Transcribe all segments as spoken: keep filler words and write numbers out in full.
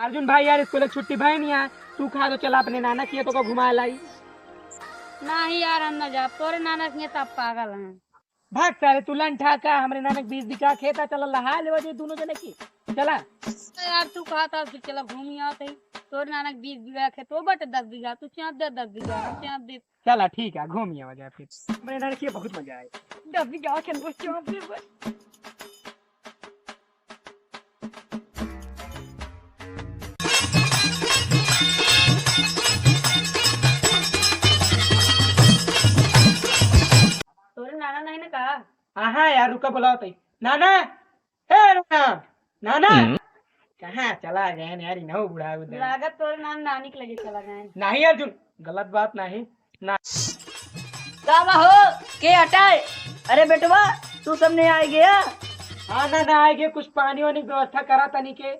अर्जुन भाई यार, स्कूल छुट्टी भय नहीं है, तू खा तो चला अपने नाना किया तो को घुमा लाई। नहीं यार, हम ना जा, तोरे नाना किया तो पागल हैं। भाग सारे, तू लंठा का, हमरे नानक बीस बीघा खेत है, चला लहा लेवा जे दोनों जने की, चला। यार तू कहा था कि चला घूम आते ही, तोरे नानक बीस बीघा खेत, वो बटे दस बीघा, तू चाँद दे दस बीघा, हम चाँद दे। चला ठीक है, घूम आवा जाए फिर। हमरे नानक ये बहुत मजा आए। दस बीघा खेत बस चाँद दे बस। तोरे नाना नहीं ना कहा? हाँ हाँ यार, रुका, बुलाओ तई। नाना, हे नाना, नाना। हम्म। कहाँ चला गए यार, इन्हों बुढ़ा उधर। लागत तोरे नाना नानी के लगे चला गए। नहीं अर्जुन, गलत बात नहीं। ना। का बा हो? के हटाए? अरे बेटवा, तू सब नहीं आए गया? हाँ ना, ना आए गए, कुछ पानी वानी व्यवस्था करा तनी के।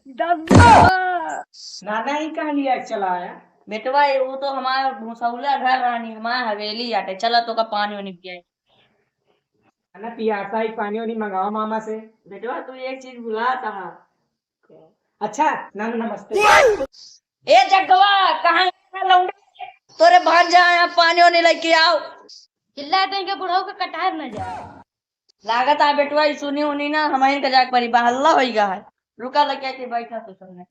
दस। नाना ही कहाँ लिया चला आया? बेटवा, ये वो तो हमारा भूसौला घर रानी, हमारा हवेली आटे। चला तो का पानी वानी पियाए। ना पियासा ही पानी वानी मंगावा मामा से। बेटवा, तू एक चीज भुला कहा। अच्छा, नाना नमस्ते। ए जग्गवा, कहाँ है लौंडा? तोरे भांजा आया, पानी वानी लेके आओ। चिल्ला देंगे बुढ़ऊ के कटार न जाए। लागत आ बेटवा, ई सुनी उनी ना, हमारे का जाके परी बा, हल्ला होई गा है। रुका, लगे के बैठा तो सबने।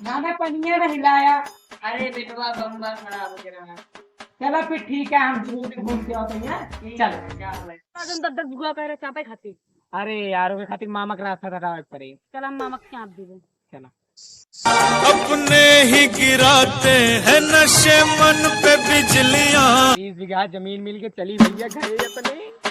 नाना पनिया नहीं लाया। अरे बेटवा, बम्बा खराब हो गया। चलो फिर ठीक है, हम दूर से घूम के आते हैं। ठीक चलो। है, जाओ भाई। तुम दस दस बुआ कह रहे चापे खाती। अरे यार, ओके खातिर मामा के रास्ता हटावे के पड़ी। चल हम मामा के चाप देबे। चलो। अपने ही गिराते हैं नशे मन पे बिजलियां। बीस बीघा जमीन मिल के चली भैया घरे अपने।